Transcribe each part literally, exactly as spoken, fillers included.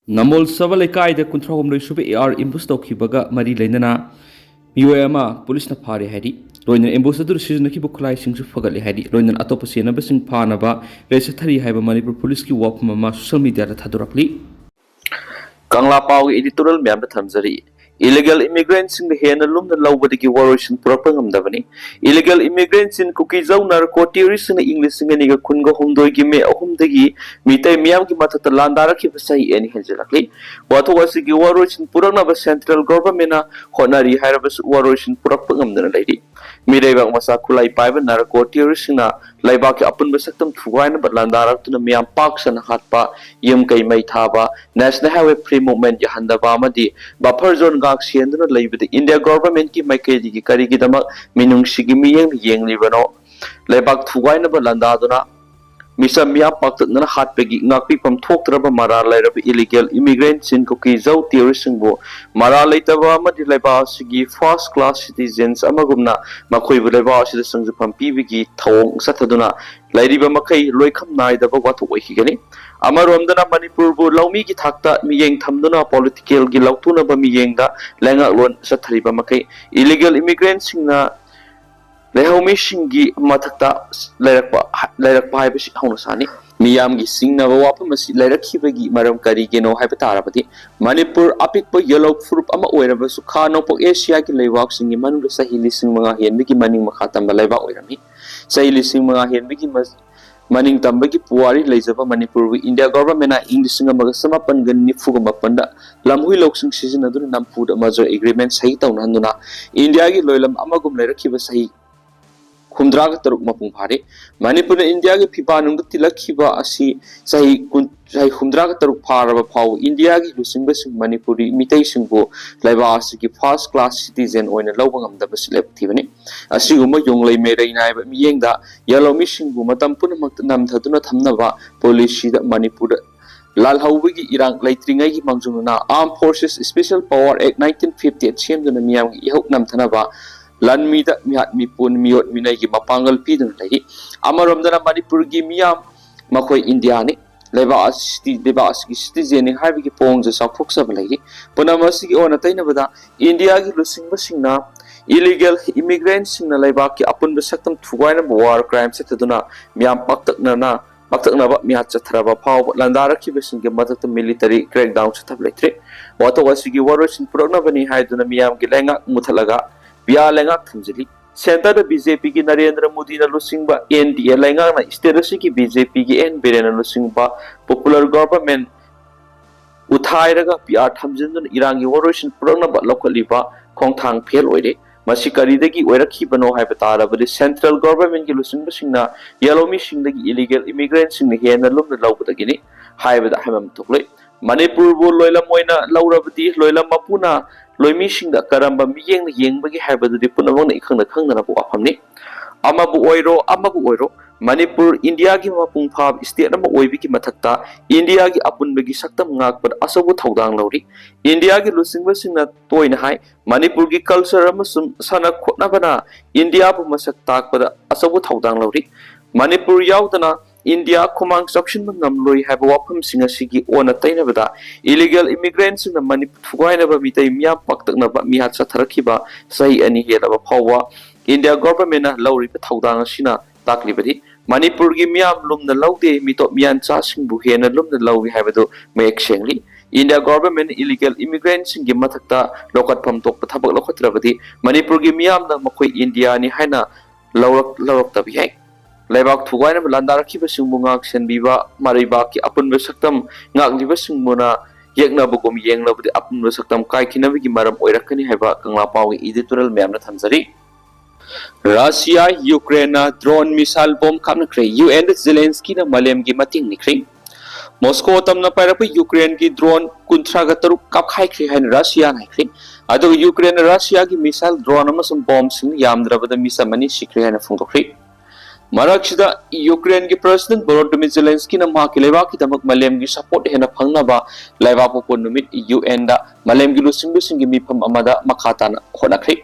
ꯅꯝꯕꯣꯜ sub ꯂꯩꯀꯥꯏꯗ ꯀꯨꯟꯊ꯭ꯔꯥ ꯍꯨꯝꯗꯣꯏ ꯁꯨꯕ AR ambush ꯇꯧꯈꯤꯕꯒ ꯃꯔꯤ ꯂꯩꯅꯅ ꯃꯤꯑꯣꯏ ꯑꯃ ꯄꯨꯂꯤꯁꯅ ꯐꯥꯔꯦ ꯍꯥꯏꯔꯤ꯫ ꯂꯣꯏꯅꯅ ambush ꯑꯗꯨꯗ ꯁꯤꯖꯤꯟꯅꯈꯤꯕ ꯈꯨꯠꯂꯥꯏꯁꯤꯡꯁꯨ ꯐꯒꯠꯂꯦ ꯍꯥꯏꯔꯤ꯫ ꯂꯣꯏꯅꯅ ꯑꯇꯣꯞꯄ ꯆꯦꯟꯅꯕꯁꯤꯡ ꯐꯥꯅꯕ raid ꯆꯠꯊꯔꯤ ꯍꯥꯏꯕ ꯃꯅꯤꯄꯨꯔ ꯄꯨꯂꯤꯁꯀꯤ ꯋꯥꯐꯝ ꯑꯃ social media ꯗ ꯊꯥꯗꯣꯔꯛꯂꯤ꯫ ꯀꯪꯂꯥ ꯄꯥꯎꯒꯤ editorial ꯃꯌꯥꯝꯗ ꯊꯝꯖꯔꯤ꯫ Illegal immigrant ꯁꯤꯡꯗ ꯍꯦꯟꯅ ꯂꯨꯝꯅ ꯂꯧꯕꯗꯒꯤ ꯋꯥꯔꯣꯏꯁꯤꯟ ꯄꯨꯔꯛꯄ ꯉꯝꯗꯕꯅꯤ꯫ Illegal immigrant ꯁꯤꯡ ꯀꯨꯀꯤꯖꯧ narco terrorist ꯁꯤꯡꯅ ꯏꯪ ꯂꯤꯁꯤꯡ ꯑꯅꯤꯒ ꯀꯨꯟꯒ ꯍꯨꯝꯗꯣꯏꯒꯤ ꯃꯦ ꯑꯍꯨꯝꯗꯒꯤ ꯃꯤꯇꯩ ꯃꯤꯌꯥꯝꯒꯤ ꯃꯊꯛꯇ ꯂꯥꯟꯗꯥꯔꯛꯈꯤꯕ ꯆꯍꯤ ꯑꯅꯤ ꯍꯦꯟꯖꯤꯜꯂꯛꯂꯤ꯫ ꯋꯥꯊꯣꯛ ꯑꯁꯤꯒꯤ ꯋꯥꯔꯣꯏꯁꯤꯟ ꯄꯨꯔꯛꯅꯕ central government ꯅ ꯍꯣꯠꯅꯔꯤ ꯍꯥꯏꯔꯕꯁꯨ ꯋꯥꯔꯣꯏꯁꯤꯟ ꯄꯨꯔꯛꯄ ꯉꯝꯗꯅ ꯂꯩꯔꯤ꯫ ꯃꯤꯔꯩꯕꯥꯛ ꯃꯆꯥ ꯈꯨꯠꯂꯥꯏ ꯄꯥꯏꯕ narco terrorist ꯁꯤꯡꯅ ꯂꯩꯕꯥꯛꯀꯤ ꯑꯄꯨꯟꯕ ꯁꯛꯇꯝ ꯊꯨꯒꯥꯏꯅꯕ ꯂꯥꯟꯗꯥꯔꯛꯇꯨꯅ ꯃꯤꯌꯥꯝ ꯄꯥꯛ ꯁꯟꯅ ꯍꯥꯠꯄ, ꯌꯨꯝ ꯀꯩ ꯃꯩ ꯊꯥꯕ, national highway free movement ꯌꯥꯍꯟꯗꯕ ꯑꯃꯗꯤ buffer zone ꯉꯥꯛ ꯁꯦꯟꯗꯨꯅ ꯂꯩꯕꯗ India government ꯀꯤ ꯃꯥꯏꯀꯩꯗꯒꯤ ꯀꯔꯤꯒꯤꯗꯃꯛ ꯃꯤꯅꯨꯡꯁꯤꯒꯤ ꯃꯤꯠꯌꯦꯡꯅ ꯌꯦꯡꯂꯤꯕꯅꯣ? ꯂꯩꯕꯥꯛ ꯊꯨꯒꯥꯏꯅꯕ ꯂꯥꯟꯗꯥꯗꯨꯅ ꯃꯤꯆꯝ ꯃꯤꯌꯥꯝ ꯄꯥꯛꯇꯛꯅꯅ ꯍꯥꯠꯄꯒꯤ ꯉꯥꯛꯄꯤꯐꯝ ꯊꯣꯛꯇ꯭ꯔꯕ ꯃꯔꯥꯜ ꯂꯩꯔꯕ illegal immigrant ꯁꯤꯡ ꯀꯨꯀꯤꯖꯧ terrorist ꯁꯤꯡꯕꯨ ꯃꯔꯥꯜ ꯂꯩꯇꯕ ꯑꯃꯗꯤ ꯂꯩꯕꯥꯛ ꯑꯁꯤꯒꯤ first class citizens ꯑꯃꯒꯨꯝꯅ ꯃꯈꯣꯏꯕꯨ ꯂꯩꯕꯥꯛ ꯑꯁꯤꯗ ꯆꯪꯖꯐꯝ ꯄꯤꯕꯒꯤ ꯊꯧꯑꯣꯡ ꯆꯠꯊꯗꯨꯅ ꯂꯩꯔꯤꯕ ꯃꯈꯩ ꯂꯣꯏꯈꯝ ꯅꯥꯏꯗꯕ ꯋꯥꯊꯣꯛ ꯑꯣꯏꯈꯤꯒꯅꯤ꯫ ꯑꯃꯔꯣꯝꯗꯅ ꯃꯅꯤꯄꯨꯔꯕꯨ ꯂꯧꯃꯤꯒꯤ ꯊꯥꯛꯇ ꯃꯤꯠꯌꯦꯡ ꯊꯝꯗꯨꯅ political ꯒꯤ ꯂꯧꯊꯣꯛꯅꯕ ꯃꯤꯠꯌꯦꯡꯗ ꯂꯩꯉꯥꯛꯂꯣꯟ ꯆꯠꯊꯔꯤꯕ ꯃꯈꯩ illegal immigrant ꯁꯤꯡꯅ ꯂꯩꯍꯧꯃꯤꯁꯤꯡꯒꯤ ꯃꯊꯛꯇ ꯂꯩꯔꯛꯄ, ꯂꯩꯔꯛꯄ ꯍꯥꯏꯕꯁꯤ ꯍꯧꯅ ꯁꯥꯅꯤ꯫ ꯃꯤꯌꯥꯝꯒꯤ ꯆꯤꯡꯅꯕ ꯋꯥꯐꯝ ꯑꯁꯤ ꯂꯩꯔꯛꯈꯤꯕꯒꯤ ꯃꯔꯝ ꯀꯔꯤꯒꯤꯅꯣ ꯍꯥꯏꯕ ꯇꯥꯔꯕꯗꯤ, ꯃꯅꯤꯄꯨꯔ ꯑꯄꯤꯛꯄ ꯌꯦꯜꯍꯧ ꯐꯨꯔꯨꯞ ꯑꯃ ꯑꯣꯏꯔꯕꯁꯨ ꯈꯥ ꯅꯣꯡꯄꯣꯛ ꯑꯦꯁꯤꯌꯥꯒꯤ ꯂꯩꯕꯥꯛꯁꯤꯡꯒꯤ ꯃꯅꯨꯡꯗ ꯆꯍꯤ ꯂꯤꯁꯤꯡ ꯃꯉꯥ ꯍꯦꯟꯕꯒꯤ ꯃꯅꯤꯡ ꯃꯈꯥ ꯇꯝꯕ ꯂꯩꯕꯥꯛ ꯑꯣꯏꯔꯝꯃꯤ꯫ ꯆꯍꯤ ꯂꯤꯁꯤꯡ ꯃꯉꯥ ꯍꯦꯟꯕꯒꯤ ꯃ-, ꯃꯅꯤꯡ ꯇꯝꯕꯒꯤ ꯄꯨꯋꯥꯔꯤ ꯂꯩꯖꯕ ꯃꯅꯤꯄꯨꯔꯕꯨ India government ꯅ ꯏꯪ ꯂꯤꯁꯤꯡ ꯑꯃꯒ ꯆꯃꯥꯄꯟꯒ ꯅꯤꯐꯨꯒ ꯃꯥꯄꯟꯗ ꯂꯝꯍꯨꯏ ꯂꯧꯁꯤꯡ ꯁꯤꯖꯤꯟꯅꯗꯨꯅ ꯅꯝꯐꯨꯗ merger agreement ꯁꯍꯤ ꯇꯧꯅꯍꯟꯗꯨꯅ ꯏꯟꯗꯤꯌꯥꯒꯤ ꯂꯣꯏꯂꯝ ꯑꯃꯒꯨꯝ ꯂꯩꯔꯛꯈꯤꯕ ꯆꯍꯤ ꯍꯨꯝꯗ꯭ꯔꯥꯒ ꯇꯔꯨꯛ ꯃꯄꯨꯡ ꯐꯥꯔꯦ꯫ ꯃꯅꯤꯄꯨꯔꯅ ꯏꯟꯗꯤꯌꯥꯒꯤ ꯐꯤꯕꯥ ꯅꯨꯡꯗ ꯇꯤꯜꯂꯛꯈꯤꯕ ꯑꯁꯤ ꯆꯍꯤ ꯀꯨꯟ, ꯆꯍꯤ ꯍꯨꯝꯗ꯭ꯔꯥꯒ ꯇꯔꯨꯛ ꯐꯥꯔꯕ ꯐꯥꯎꯕ ꯏꯟꯗꯤꯌꯥꯒꯤ ꯂꯨꯆꯤꯡꯕꯁꯤꯡ ꯃꯅꯤꯄꯨꯔꯤ ꯃꯤꯇꯩꯁꯤꯡꯕꯨ ꯂꯩꯕꯥꯛ ꯑꯁꯤꯒꯤ first class citizen ꯑꯣꯏꯅ ꯂꯧꯕ ꯉꯝꯗꯕꯁꯤ ꯂꯦꯞꯊꯤꯕꯅꯤ꯫ ꯑꯁꯤꯒꯨꯝꯕ ꯌꯣꯡꯂꯩ ꯃꯩꯔꯩ ꯅꯥꯏꯕ ꯃꯤꯠꯌꯦꯡꯗ ꯌꯦꯜꯍꯧꯃꯤꯁꯤꯡꯕꯨ ꯃꯇꯝ ꯄꯨꯝꯅꯃꯛꯇ ꯅꯝꯊꯗꯨꯅ ꯊꯝꯅꯕ policy ꯗ ꯃꯅꯤꯄꯨꯔꯗ ꯂꯥꯜꯍꯧꯕꯒꯤ ꯏꯔꯥꯡ ꯂꯩꯇ꯭ꯔꯤꯉꯩꯒꯤ ꯃꯥꯡꯖꯧꯅꯅ Armed Forces Special Power Act nineteen fifty eight ꯁꯦꯝꯗꯨꯅ ꯃꯤꯌꯥꯝꯒꯤ ꯏꯍꯧ ꯅꯝꯊꯅꯕ ꯂꯥꯟꯃꯤꯗ ꯃꯤꯍꯥꯠ ꯃꯤꯄꯨꯟ ꯃꯤꯑꯣꯠ ꯃꯤꯅꯩꯒꯤ ꯃꯄꯥꯡꯒꯜ ꯄꯤꯗꯨꯅ ꯂꯩꯔꯤ꯫ ꯑꯃꯔꯣꯝꯗꯅ ꯃꯅꯤꯄꯨꯔꯒꯤ ꯃꯤꯌꯥꯝ ꯃꯈꯣꯏ ꯏꯟꯗꯤꯌꯥꯅꯤ꯫ ꯂꯩꯕꯥꯛ ꯑꯁꯤ ꯂꯩꯕꯥꯛ ꯑꯁꯤꯒꯤ ꯁꯤꯇꯤꯖꯦꯟꯅꯤ ꯍꯥꯏꯕꯒꯤ ꯄꯣꯡꯁꯦ ꯆꯥꯎꯊꯣꯛꯆꯕ ꯂꯩꯔꯤ꯫ ꯄꯨꯝꯅꯃꯛ ꯑꯁꯤꯒꯤ ꯑꯣꯟꯅ ꯇꯩꯅꯕꯗ ꯏꯟꯗꯤꯌꯥꯒꯤ ꯂꯨꯆꯤꯡꯕꯁꯤꯡꯅ ꯏꯂꯤꯒꯦꯜ ꯏꯃꯤꯒ꯭ꯔꯦꯟꯁꯤꯡꯅ ꯂꯩꯕꯥꯛꯀꯤ ꯑꯄꯨꯟꯕ ꯁꯛꯇꯝ ꯊꯨꯒꯥꯏꯅꯕ ꯋꯥꯔ ꯀ꯭ꯔꯥꯏꯝ ꯆꯠꯊꯗꯨꯅ ꯃꯤꯌꯥꯝ ꯄꯥꯛꯇꯛꯅꯅ ꯄꯥꯛꯇꯛꯅꯕ ꯃꯤꯍꯥꯠ ꯆꯠꯊꯔꯕ ꯐꯥꯎꯕ ꯂꯥꯟꯗꯥꯔꯛꯈꯤꯕꯁꯤꯡꯒꯤ ꯃꯊꯛꯇ ꯃꯤꯂꯤꯇꯔꯤ ꯀ꯭ꯔꯦꯛꯗꯥꯎꯟ ꯆꯠꯊꯕ ꯂꯩꯇ꯭ꯔꯤ꯫ ꯋꯥꯊꯣꯛ ꯑꯁꯤꯒꯤ ꯋꯥꯔꯣꯏꯁꯤꯟ ꯄꯨꯔꯛꯅꯕꯅꯤ ꯍꯥꯏꯗꯨꯅ ꯃꯤꯌꯥꯝꯒꯤ ꯂꯩꯉꯥꯛ ꯃꯨꯊꯠꯂꯒ ꯄꯤꯌꯥ ꯂꯩꯉꯥꯛ ꯊꯝꯖꯤꯜꯂꯤ꯫ ꯁꯦꯟꯇꯔꯗ ꯕꯤ ꯖꯦ ꯄꯤꯒꯤ ꯅꯔꯦꯟꯗ꯭ꯔ ꯃꯣꯗꯤꯅ ꯂꯨꯆꯤꯡꯕ ꯑꯦꯟ ꯗꯤ ꯑꯦ ꯂꯩꯉꯥꯛꯅ ꯁ꯭ꯇꯦꯠ ꯑꯁꯤꯒꯤ ꯕꯤ ꯖꯦ ꯄꯤꯒꯤ ꯑꯦꯟ ꯕꯤꯔꯦꯟꯅ ꯂꯨꯆꯤꯡꯕ ꯄꯣꯄꯨꯂꯔ ꯒꯣꯚꯔꯟꯃꯦꯟꯠ ꯎꯊꯥꯏꯔꯒ ꯄꯤ ꯑꯥꯔ ꯊꯝꯖꯤꯟꯗꯨꯅ ꯏꯔꯥꯡꯒꯤ ꯋꯥꯔꯣꯏꯁꯤꯟ ꯄꯨꯔꯛꯅꯕ ꯂꯧꯈꯠꯂꯤꯕ ꯈꯣꯡꯊꯥꯡ ꯐꯦꯜ ꯑꯣꯏꯔꯦ꯫ ꯃꯁꯤ ꯀꯔꯤꯗꯒꯤ ꯑꯣꯏꯔꯛꯈꯤꯕꯅꯣ ꯍꯥꯏꯕ ꯇꯥꯔꯕꯗꯤ ꯁꯦꯟꯇ꯭ꯔꯦꯜ ꯒꯣꯚꯔꯟꯃꯦꯟꯠꯀꯤ ꯂꯨꯆꯤꯡꯕꯁꯤꯡꯅ ꯌꯦꯜꯍꯧꯃꯤꯁꯤꯡꯗꯒꯤ ꯏꯂꯤꯒꯦꯜ ꯏꯃꯤꯒ꯭ꯔꯦꯟꯠꯁꯤꯡꯅ ꯍꯦꯟꯅ ꯂꯨꯝꯅ ꯂꯧꯕꯗꯒꯤꯅꯤ ꯍꯥꯏꯕꯗ ꯍꯥꯏꯐꯝ ꯊꯣꯛꯂꯦ꯫ ꯃꯅꯤꯄꯨꯔꯕꯨ ꯂꯣꯏꯂꯝ ꯑꯣꯏꯅ ꯂꯧꯔꯕꯗꯤ ꯂꯣꯏꯂꯝ ꯃꯄꯨꯅ ꯂꯣꯏꯃꯤꯁꯤꯡꯗ ꯀꯔꯝꯕ ꯃꯤꯠꯌꯦꯡꯅ ꯌꯦꯡꯕꯒꯦ ꯍꯥꯏꯕꯗꯨꯗꯤ ꯄꯨꯝꯅꯃꯛꯅ ꯏꯈꯪꯅ ꯈꯪꯅꯔꯕ ꯋꯥꯐꯝꯅꯤ꯫ ꯑꯃꯕꯨ ꯑꯣꯏꯔꯣ ꯑꯃꯕꯨ ꯑꯣꯏꯔꯣ, ꯃꯅꯤꯄꯨꯔ ꯏꯟꯗꯤꯌꯥꯒꯤ ꯃꯄꯨꯡ ꯐꯥꯕ ꯁ꯭ꯇꯦꯠ ꯑꯃ ꯑꯣꯏꯕꯒꯤ ꯃꯊꯛꯇ ꯏꯟꯗꯤꯌꯥꯒꯤ ꯑꯄꯨꯟꯕꯒꯤ ꯁꯛꯇꯝ ꯉꯥꯛꯄꯗ ꯑꯆꯧꯕ ꯊꯧꯗꯥꯡ ꯂꯧꯔꯤ꯫ ꯏꯟꯗꯤꯌꯥꯒꯤ ꯂꯨꯆꯤꯡꯕꯁꯤꯡꯅ ꯇꯣꯏꯅ ꯍꯥꯏ, ꯃꯅꯤꯄꯨꯔꯒꯤ ꯀꯜꯆꯔ ꯑꯃꯁꯨꯡ ꯁꯥꯟꯅ ꯈꯣꯠꯅꯕꯅ ꯏꯟꯗꯤꯌꯥꯕꯨ ꯃꯁꯛ ꯇꯥꯛꯄꯗ ꯑꯆꯧꯕ ꯊꯧꯗꯥꯡ ꯂꯧꯔꯤ꯫ ꯃꯅꯤꯄꯨꯔ ꯌꯥꯎꯗꯅ ꯏꯟꯗꯤꯌꯥ ꯈꯨꯃꯥꯡ ꯆꯥꯎꯁꯤꯟꯕ ꯉꯝꯂꯣꯏ ꯍꯥꯏꯕ ꯋꯥꯐꯝꯁꯤꯡ ꯑꯁꯤꯒꯤ ꯑꯣꯟꯅ ꯇꯩꯅꯕꯗ ꯏꯂꯤꯒꯦꯜ ꯏꯃꯤꯒ꯭ꯔꯦꯟꯠꯁꯤꯡꯅ ꯃꯅꯤꯄꯨꯔ ꯊꯨꯒꯥꯏꯅꯕ ꯃꯤꯇꯩ ꯃꯤꯌꯥꯝ ꯄꯥꯛꯇꯛꯅꯕ ꯃꯤꯍꯥꯠ ꯆꯠꯊꯔꯛꯈꯤꯕ ꯆꯍꯤ ꯑꯅꯤ ꯍꯦꯜꯂꯕ ꯐꯥꯎꯕ ꯏꯟꯗꯤꯌꯥ ꯒꯣꯚꯔꯟꯃꯦꯟꯠꯅ ꯂꯧꯔꯤꯕ ꯊꯧꯗꯥꯡ ꯑꯁꯤꯅ ꯇꯥꯛꯂꯤꯕꯗꯤ ꯃꯅꯤꯄꯨꯔꯒꯤ ꯃꯤꯌꯥꯝ ꯂꯨꯝꯅ ꯂꯧꯗꯦ, ꯃꯤꯇꯣꯞ ꯃꯤꯌꯥꯟꯆꯥꯁꯤꯡꯕꯨ ꯍꯦꯟꯅ ꯂꯨꯝꯅ ꯂꯧꯏ ꯍꯥꯏꯕꯗꯨ ꯃꯌꯦꯛ ꯁꯦꯡꯂꯤ꯫ ꯏꯟꯗꯤꯌꯥ ꯒꯣꯚꯔꯟꯃꯦꯟꯠꯅ ꯏꯂꯤꯒꯦꯜ ꯏꯃꯤꯒ꯭ꯔꯦꯟꯠꯁꯤꯡꯒꯤ ꯃꯊꯛꯇ ꯂꯧꯈꯠꯐꯝ ꯊꯣꯛꯄ ꯊꯕꯛ ꯂꯧꯈꯠꯇ꯭ꯔꯕꯗꯤ ꯃꯅꯤꯄꯨꯔꯒꯤ ꯃꯤꯌꯥꯝꯅ ꯃꯈꯣꯏ ꯏꯟꯗꯤꯌꯥꯅꯤ ꯍꯥꯏꯅ ꯂꯧꯔꯛ-, ꯂꯧꯔꯛꯇꯕ ꯌꯥꯏ꯫ ꯂꯩꯕꯥꯛ ꯊꯨꯒꯥꯏꯅꯕ ꯂꯥꯟꯗꯥꯔꯛꯈꯤꯕꯁꯤꯡꯕꯨ ꯉꯥꯛ ꯁꯦꯟꯕꯤꯕ ꯃꯔꯩꯕꯥꯛꯀꯤ ꯑꯄꯨꯟꯕ ꯁꯛꯇꯝ ꯉꯥꯛꯂꯤꯕꯁꯤꯡꯕꯨꯅ ꯌꯦꯛꯅꯕꯒꯨꯝ ꯌꯦꯡꯂꯕꯗꯤ ꯑꯄꯨꯟꯕ ꯁꯛꯇꯝ ꯀꯥꯏꯈꯤꯅꯕꯒꯤ ꯃꯔꯝ ꯑꯣꯏꯔꯛꯀꯅꯤ ꯍꯥꯏꯕ ꯀꯪꯂꯥ ꯄꯥꯎꯒꯤ ꯏꯗꯤꯇꯣꯔꯤꯌꯦꯜ ꯃꯌꯥꯝꯅ ꯊꯝꯖꯔꯤ꯫ ꯔꯁꯤꯌꯥ ꯌꯨꯀ꯭ꯔꯦꯟꯅ ꯗ꯭ꯔꯣꯟ ꯃꯤꯁꯥꯏꯜ ꯕꯣꯝ ꯀꯥꯞꯅꯈ꯭ꯔꯦ꯫ ꯌꯨ ꯑꯦꯟꯗ ꯖꯦꯂꯦꯟꯁꯀꯤꯅ ꯃꯥꯂꯦꯝꯒꯤ ꯃꯇꯦꯡ ꯅꯤꯈ꯭ꯔꯦ꯫ ꯃꯣꯁꯀꯣ ꯇꯝꯅ ꯄꯥꯏꯔꯛꯄ ꯌꯨꯀ꯭ꯔꯦꯟꯒꯤ ꯗ꯭ꯔꯣꯟ ꯀꯨꯟꯊ꯭ꯔꯥꯒ ꯇꯔꯨꯛ ꯀꯥꯞꯈꯥꯏꯈ꯭ꯔꯦ ꯍꯥꯏꯅ ꯔꯁꯤꯌꯥꯅ ꯍꯥꯏꯈ꯭ꯔꯦ꯫ ꯑꯗꯨꯒ ꯌꯨꯀ꯭ꯔꯦꯟꯅ ꯔꯁꯤꯌꯥꯒꯤ ꯃꯤꯁꯥꯏꯜ ꯗ꯭ꯔꯣꯟ ꯑꯃꯁꯨꯡ ꯕꯣꯝꯁꯤꯡ ꯌꯥꯝꯗ꯭ꯔꯕꯗ ꯃꯤꯆꯝ ꯑꯅꯤ ꯁꯤꯈ꯭ꯔꯦ ꯍꯥꯏꯅ ꯐꯣꯡꯗꯣꯛꯈ꯭ꯔꯦ꯫ ꯃꯔꯛꯁꯤꯗ ꯌꯨꯀ꯭ꯔꯦꯟꯒꯤ ꯄ꯭ꯔꯁꯤꯗꯦꯟꯠ ꯚꯣꯂꯣꯗꯤꯃꯤꯔ ꯖꯦꯂꯦꯟꯁꯀꯤꯅ ꯃꯍꯥꯛꯀꯤ ꯂꯩꯕꯥꯛꯀꯤꯗꯃꯛ ꯃꯥꯂꯦꯝꯒꯤ ꯁꯄꯣꯔꯠ ꯍꯦꯟꯅ ꯐꯪꯅꯕ ꯂꯩꯕꯥꯛ ꯄꯣꯛꯄ ꯅꯨꯃꯤꯠ ꯌꯨ ꯑꯦꯟꯗ ꯃꯥꯂꯦꯝꯒꯤ ꯂꯨꯆꯤꯡꯕꯁꯤꯡꯒꯤ ꯃꯤꯐꯝ ꯑꯃꯗ ꯃꯈꯥ ꯇꯥꯅ ꯍꯣꯠꯅꯈ꯭ꯔꯤ꯫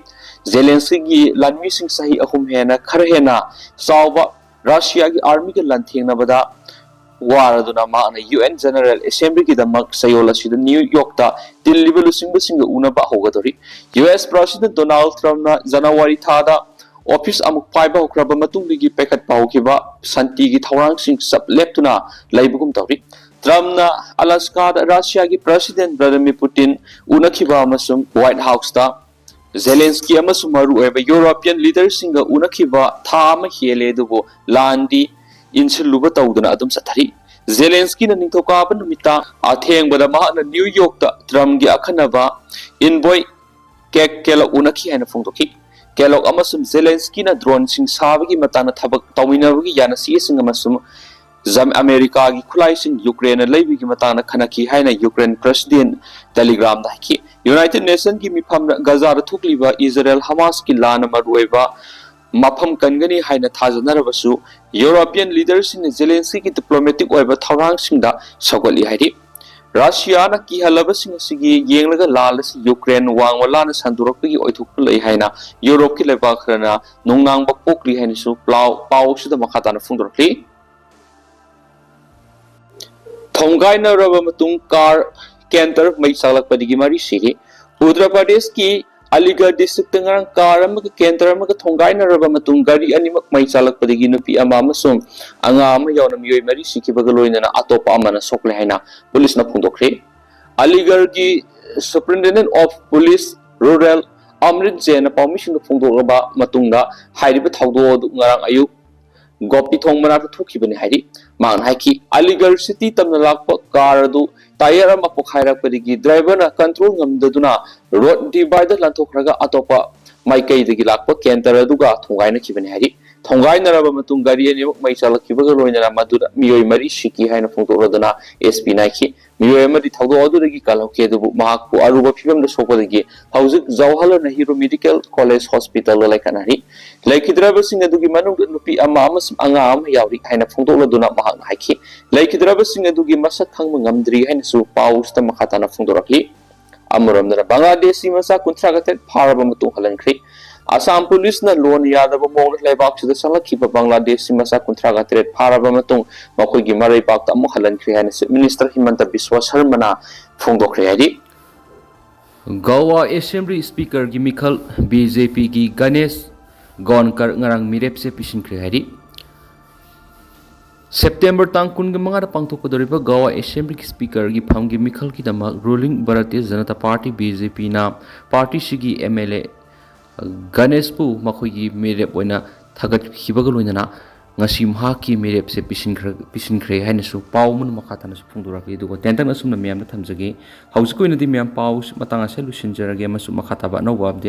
ꯖꯦꯂꯦꯟꯁꯀꯤꯒꯤ ꯂꯥꯟꯃꯤꯁꯤꯡ ꯆꯍꯤ ꯑꯍꯨꯝ ꯍꯦꯟꯅ ꯈꯔ ꯍꯦꯟꯅ ꯆꯥꯎꯕ ꯔꯁꯤꯌꯥꯒꯤ ꯑꯥꯔꯃꯤꯒ ꯂꯥꯟꯊꯦꯡꯅꯕꯗ ꯋꯥꯔꯗꯨꯅ ꯃꯍꯥꯛꯅ ꯌꯨ ꯑꯦꯟ ꯖꯦꯅꯔꯦꯜ ꯑꯦꯁꯦꯝꯕ꯭ꯂꯤꯒꯤꯗꯃꯛ ꯆꯌꯣꯜ ꯑꯁꯤꯗ ꯅ꯭ꯌꯨ ꯌꯣꯔꯛꯇ ꯇꯤꯜꯂꯤꯕ ꯂꯨꯆꯤꯡꯕꯁꯤꯡꯒ ꯎꯅꯕ ꯍꯧꯒꯗꯧꯔꯤ꯫ ꯌꯨ ꯑꯦꯁ ꯄ꯭ꯔꯁꯤꯗꯦꯟ ꯗꯣꯅꯥꯜꯗ ꯇ꯭ꯔꯝꯞꯅ ꯖꯅꯋꯥꯔꯤ ꯊꯥꯗ ꯑꯣꯐꯤꯁ ꯑꯃꯨꯛ ꯄꯥꯏꯕ ꯍꯧꯈ꯭ꯔꯕ ꯃꯇꯨꯡꯗꯒꯤ ꯄꯥꯏꯈꯠꯄ ꯍꯧꯈꯤꯕ ꯁꯥꯟꯇꯤꯒꯤ ꯊꯧꯔꯥꯡꯁꯤꯡ ꯆꯞ ꯂꯦꯞꯇꯨꯅ ꯂꯩꯕꯒꯨꯝ ꯇꯧꯔꯤ꯫ ꯇ꯭ꯔꯝꯞꯅ ꯑꯂꯥꯁꯀꯥꯗ ꯔꯁꯤꯌꯥꯒꯤ ꯄ꯭ꯔꯁꯤꯗꯦꯟ ꯚ꯭ꯂꯥꯗꯤꯃꯤꯔ ꯄꯨꯇꯤꯟ ꯎꯅꯈꯤꯕ ꯑꯃꯁꯨꯡ ꯋꯥꯏꯠ ꯍꯥꯎꯁꯇ ꯖꯦꯂꯦꯟꯁꯀꯤ ꯑꯃꯁꯨꯡ ꯃꯔꯨꯑꯣꯏꯕ ꯌꯨꯔꯣꯄꯤꯌꯟ ꯂꯤꯗꯔꯁꯤꯡꯒ ꯎꯅꯈꯤꯕ ꯊꯥ ꯑꯃ ꯍꯦꯜꯂꯦ, ꯑꯗꯨꯕꯨ ꯂꯥꯟꯗꯤ ꯏꯟꯁꯤꯜꯂꯨꯕ ꯇꯧꯗꯨꯅ ꯑꯗꯨꯝ ꯆꯠꯊꯔꯤ꯫ ꯖꯦꯂꯦꯟꯁꯀꯤꯅ ꯅꯤꯡꯊꯧꯀꯥꯕ ꯅꯨꯃꯤꯠꯇ ꯑꯊꯦꯡꯕꯗ ꯃꯍꯥꯛꯅ ꯅ꯭ꯌꯨ ꯌꯣꯔꯛꯇ ꯇ꯭ꯔꯝꯞꯀꯤ ꯑꯈꯟꯅꯕ ꯏꯟꯚꯣꯏ ꯀꯦꯛ ꯀꯦꯂꯣꯛ ꯎꯅꯈꯤ ꯍꯥꯏꯅ ꯐꯣꯡꯗꯣꯛꯈꯤ꯫ ꯀꯦꯂꯣꯛ ꯑꯃꯁꯨꯡ ꯖꯦꯂꯦꯟꯁꯀꯤꯅ ꯗ꯭ꯔꯣꯟꯁꯤꯡ ꯁꯥꯕꯒꯤ ꯃꯇꯥꯡꯗ ꯊꯕꯛ ꯇꯧꯃꯤꯟꯅꯕꯒꯤ ꯌꯥꯅꯁꯤꯁꯤꯡ ꯑꯃꯁꯨꯡ ꯖꯝ-, ꯑꯃꯦꯔꯤꯀꯥꯒꯤ ꯈꯨꯠꯂꯥꯏꯁꯤꯡ ꯌꯨꯀ꯭ꯔꯦꯟꯅ ꯂꯩꯕꯒꯤ ꯃꯇꯥꯡꯗ ꯈꯟꯅꯈꯤ ꯍꯥꯏꯅ ꯌꯨꯀ꯭ꯔꯦꯟ ꯄ꯭ꯔꯁꯤꯗꯦꯟ ꯇꯦꯂꯤꯒ꯭ꯔꯥꯝꯗ ꯍꯥꯏꯈꯤ꯫ ꯌꯨꯅꯥꯏꯇꯦꯗ ꯅꯦꯁꯟꯒꯤ ꯃꯤꯐꯝꯅ ꯒꯖꯥꯗ ꯊꯣꯛꯂꯤꯕ ꯏꯖꯔꯦꯜ ꯍꯃꯥꯁꯀꯤ ꯂꯥꯟꯅ ꯃꯔꯨꯑꯣꯏꯕ ꯃꯐꯝ ꯀꯟꯒꯅꯤ ꯍꯥꯏꯅ ꯊꯥꯖꯅꯔꯕꯁꯨ, ꯌꯨꯔꯣꯄꯤꯌꯟ ꯂꯤꯗꯔꯁꯤꯡꯅ ꯖꯦꯂꯦꯟꯁꯀꯤꯒꯤ ꯗꯤꯄ꯭ꯂꯣꯃꯦꯇꯤꯛ ꯑꯣꯏꯕ ꯊꯧꯔꯥꯡꯁꯤꯡꯗ ꯁꯧꯒꯠꯂꯤ ꯍꯥꯏꯔꯤ꯫ ꯔꯁꯤꯌꯥꯅ ꯀꯤꯍꯜꯂꯕꯁꯤꯡ ꯑꯁꯤꯒꯤ ꯌꯦꯡꯂꯒ ꯂꯥꯜ ꯑꯁꯤ ꯌꯨꯀ꯭ꯔꯦꯟ ꯋꯥꯡꯃ ꯂꯥꯟꯅ ꯁꯟꯗꯣꯔꯛꯄꯒꯤ ꯑꯣꯏꯊꯣꯛꯄ ꯂꯩ ꯍꯥꯏꯅ ꯌꯨꯔꯣꯞꯀꯤ ꯂꯩꯕꯥꯛ ꯈꯔꯅ ꯅꯨꯡꯅꯥꯡꯕ ꯄꯣꯛꯂꯤ ꯍꯥꯏꯅꯁꯨ ꯄꯥꯎ, ꯄꯥꯎ ꯑꯁꯤꯗ ꯃꯈꯥ ꯇꯥꯅ ꯐꯣꯡꯗꯣꯔꯛꯂꯤ꯫ ꯊꯣꯡꯒꯥꯏꯅꯔꯕ ꯃꯇꯨꯡ ꯀꯥꯔ ꯀꯦꯟꯇꯔ ꯃꯩ ꯆꯥꯛꯂꯛꯄꯗꯒꯤ ꯃꯔꯤ ꯁꯤꯔꯤ꯫ ꯎꯠꯇꯔ ꯄ꯭ꯔꯗꯦꯁꯀꯤ ꯑꯂꯤꯒꯔ ꯗꯤꯁꯇ꯭ꯔꯤꯛꯇ ꯉꯔꯥꯡ ꯀꯥꯔ ꯑꯃꯒ ꯀꯦꯟꯇꯔ ꯑꯃꯒ ꯊꯣꯡꯒꯥꯏꯅꯔꯕ ꯃꯇꯨꯡ ꯒꯥꯔꯤ ꯑꯅꯤꯃꯛ ꯃꯩ ꯆꯥꯛꯂꯛꯄꯗꯒꯤ ꯅꯨꯄꯤ ꯑꯃ ꯑꯃꯁꯨꯡ ꯑꯉꯥꯡ ꯑꯃ ꯌꯥꯎꯅ ꯃꯤꯑꯣꯏ ꯃꯔꯤ ꯁꯤꯈꯤꯕꯒ ꯂꯣꯏꯅꯅ ꯑꯇꯣꯞꯄ ꯑꯃꯅ ꯁꯣꯛꯂꯦ ꯍꯥꯏꯅ ꯄꯨꯂꯤꯁꯅ ꯐꯣꯡꯗꯣꯛꯈ꯭ꯔꯦ꯫ ꯑꯂꯤꯒꯔꯒꯤ Superintendent of Police Rural ꯑꯃ꯭ꯔꯤꯠ ꯖꯦꯟꯅ ꯄꯥꯎꯃꯤꯁꯤꯡꯗ ꯐꯣꯡꯗꯣꯛꯂꯕ ꯃꯇꯨꯡꯗ ꯍꯥꯏꯔꯤꯕ ꯊꯧꯗꯣꯛ ꯑꯗꯨ ꯉꯔꯥꯡ ꯑꯌꯨꯛ ꯒꯣꯄꯤ ꯊꯣꯡ ꯃꯅꯥꯛꯇ ꯊꯣꯛꯈꯤꯕꯅꯤ ꯍꯥꯏꯔꯤ꯫ ꯃꯍꯥꯛꯅ ꯍꯥꯏꯈꯤ, ꯑꯂꯤꯒꯔ ꯁꯤꯇꯤ ꯇꯝꯅ ꯂꯥꯛꯄ ꯀꯥꯔ ꯑꯗꯨ ꯇꯥꯌꯔ ꯑꯃ ꯄꯣꯈꯥꯏꯔꯛꯄꯗꯒꯤ ꯗ꯭ꯔꯥꯏꯚꯔꯅ ꯀꯟꯇ꯭ꯔꯣꯜ ꯉꯝꯗꯗꯨꯅ ꯔꯣꯗ ꯗꯤꯚꯥꯏꯗꯔ ꯂꯥꯟꯊꯣꯛꯈ꯭ꯔꯒ ꯑꯇꯣꯞꯄ ꯃꯥꯏꯀꯩꯗꯒꯤ ꯂꯥꯛꯄ ꯀꯦꯟꯇꯔ ꯑꯗꯨꯒ ꯊꯣꯡꯒꯥꯏꯅꯈꯤꯕꯅꯤ ꯍꯥꯏꯔꯤ꯫ ꯊꯣꯡꯒꯥꯏꯅꯔꯕ ꯃꯇꯨꯡ ꯒꯥꯔꯤ ꯑꯅꯤꯃꯛ ꯃꯩ ꯆꯥꯛꯂꯛꯈꯤꯕꯒ ꯂꯣꯏꯅꯅ ꯃꯗꯨꯗ ꯃꯤꯑꯣꯏ ꯃꯔꯤ ꯁꯤꯈꯤ ꯍꯥꯏꯅ ꯐꯣꯡꯗꯣꯛꯂꯗꯨꯅ ꯑꯦꯁ ꯄꯤꯅ ꯍꯥꯏꯈꯤ꯫ ꯃꯤꯑꯣꯏ ꯑꯃꯗꯤ ꯊꯧꯗꯣꯛ ꯑꯗꯨꯗꯒꯤ ꯀꯜꯍꯧꯈꯤ, ꯑꯗꯨꯕꯨ ꯃꯍꯥꯛꯄꯨ ꯑꯔꯨꯕ ꯐꯤꯕꯝꯗ ꯁꯣꯛꯄꯗꯒꯤ ꯍꯧꯖꯤꯛ ꯖꯋꯥꯍꯔꯂꯥꯜ ꯅꯦꯍꯔꯨ ꯃꯦꯗꯤꯀꯦꯜ ꯀꯣꯂꯦꯖ ꯍꯣꯁꯄꯤꯇꯥꯜꯗ ꯂꯩꯈꯠꯅꯔꯤ꯫ ꯂꯩꯈꯤꯗ꯭ꯔꯕꯁꯤꯡ ꯑꯗꯨꯒꯤ ꯃꯅꯨꯡꯗ ꯅꯨꯄꯤ ꯑꯃ ꯑꯃꯁꯨꯡ ꯑꯉꯥꯡ ꯑꯃ ꯌꯥꯎꯔꯤ ꯍꯥꯏꯅ ꯐꯣꯡꯗꯣꯛꯂꯗꯨꯅ ꯃꯍꯥꯛꯅ ꯍꯥꯏꯈꯤ꯫ ꯂꯩꯈꯤꯗ꯭ꯔꯕꯁꯤꯡ ꯑꯗꯨꯒꯤ ꯃꯁꯛ ꯈꯪꯕ ꯉꯝꯗ꯭ꯔꯤ ꯍꯥꯏꯅꯁꯨ ꯄꯥꯎꯁꯤꯗ ꯃꯈꯥ ꯇꯥꯅ ꯐꯣꯡꯗꯣꯔꯛꯂꯤ꯫ ꯑꯃꯔꯣꯝꯗꯅ ꯕꯪꯒ꯭ꯂꯥꯗꯦꯁꯤ ꯃꯆꯥ ꯀꯨꯟꯊ꯭ꯔꯥ ꯇꯔꯦꯠ ꯐꯥꯔꯕ ꯃꯇꯨꯡ ꯍꯜꯍꯟꯈ꯭ꯔꯦ꯫ ꯑꯁꯥꯝ ꯄꯨꯂꯤꯁꯅ ꯂꯣꯟ ꯌꯥꯗꯕ ꯃꯑꯣꯡꯗ ꯂꯩꯕꯥꯛꯁꯤꯗ ꯆꯪꯂꯛꯈꯤꯕ ꯕꯪꯒ꯭ꯂꯥꯗꯦꯁꯤ ꯃꯆꯥ ꯀꯨꯟꯊ꯭ꯔꯥꯒ ꯇꯔꯦꯠ ꯐꯥꯔꯕ ꯃꯇꯨꯡ ꯃꯈꯣꯏꯒꯤ ꯃꯔꯩꯕꯥꯛꯇ ꯑꯃꯨꯛ ꯍꯜꯍꯟꯈ꯭ꯔꯦ ꯍꯥꯏꯅ ꯆꯤꯐ ꯃꯤꯅꯤꯁꯇꯔ ꯍꯤꯃꯟꯇ ꯕꯤꯁ꯭ꯋ ꯁꯔꯃꯅ ꯐꯣꯡꯗꯣꯛꯈ꯭ꯔꯦ ꯍꯥꯏꯔꯤ꯫ ꯒꯋꯥ ꯑꯦꯁꯦꯝꯕ꯭ꯂꯤ ꯁ꯭ꯄꯤꯀꯔꯒꯤ ꯃꯤꯈꯜ ꯕꯤ ꯖꯦ ꯄꯤꯒꯤ ꯒꯅꯦꯁ ꯒꯣꯟꯀꯔ ꯉꯔꯥꯡ ꯃꯤꯔꯦꯞꯁꯦ ꯄꯤꯁꯤꯟꯈ꯭ꯔꯦ ꯍꯥꯏꯔꯤ꯫ ꯁꯦꯞꯇꯦꯝꯕꯔ ꯇꯥꯡ ꯀꯨꯟꯒ ꯃꯉꯥꯗ ꯄꯥꯡꯊꯣꯛꯀꯗꯧꯔꯤꯕ ꯒꯋꯥ ꯑꯦꯁꯦꯝꯕ꯭ꯂꯤꯒꯤ ꯁ꯭ꯄꯤꯀꯔꯒꯤ ꯐꯝꯒꯤ ꯃꯤꯈꯜꯒꯤꯗꯃꯛ ꯔꯨꯂꯤꯡ Bharatiya Janata party, B J ꯄꯤꯅ, ꯄꯥꯔꯇꯤꯁꯤꯒꯤ ꯑꯦꯝ ꯑꯦꯜ ꯑꯦ ꯒꯅꯦꯁꯄꯨ ꯃꯈꯣꯏꯒꯤ ꯃꯤꯔꯦꯞ ꯑꯣꯏꯅ ꯊꯥꯒꯠꯈꯤꯕꯒ ꯂꯣꯏꯅꯅ ꯉꯁꯤ ꯃꯍꯥꯛꯀꯤ ꯃꯤꯔꯦꯞꯁꯦ ꯄꯤꯁꯤꯟꯈ꯭ꯔ-, ꯄꯤꯁꯤꯟꯈ꯭ꯔꯦ ꯍꯥꯏꯅꯁꯨ ꯄꯥꯎ ꯑꯃꯅ ꯃꯈꯥ ꯇꯥꯅꯁꯨ ꯐꯣꯡꯗꯣꯔꯛꯂꯤ꯫ ꯑꯗꯨꯒ ꯇꯦꯟꯇꯛꯅ ꯑꯁꯨꯝꯅ ꯃꯌꯥꯝꯗ ꯊꯝꯖꯒꯦ꯫ ꯍꯧꯖꯤꯛꯀꯤ ꯑꯣꯏꯅꯗꯤ ꯃꯌꯥꯝ ꯄꯥꯎ ꯃꯇꯥꯡ ꯑꯁꯦ ꯂꯣꯏꯁꯤꯟꯖꯔꯒꯦ, ꯑꯃꯁꯨꯡ ꯃꯈꯥ ꯇꯥꯕ ꯑꯅꯧꯕ update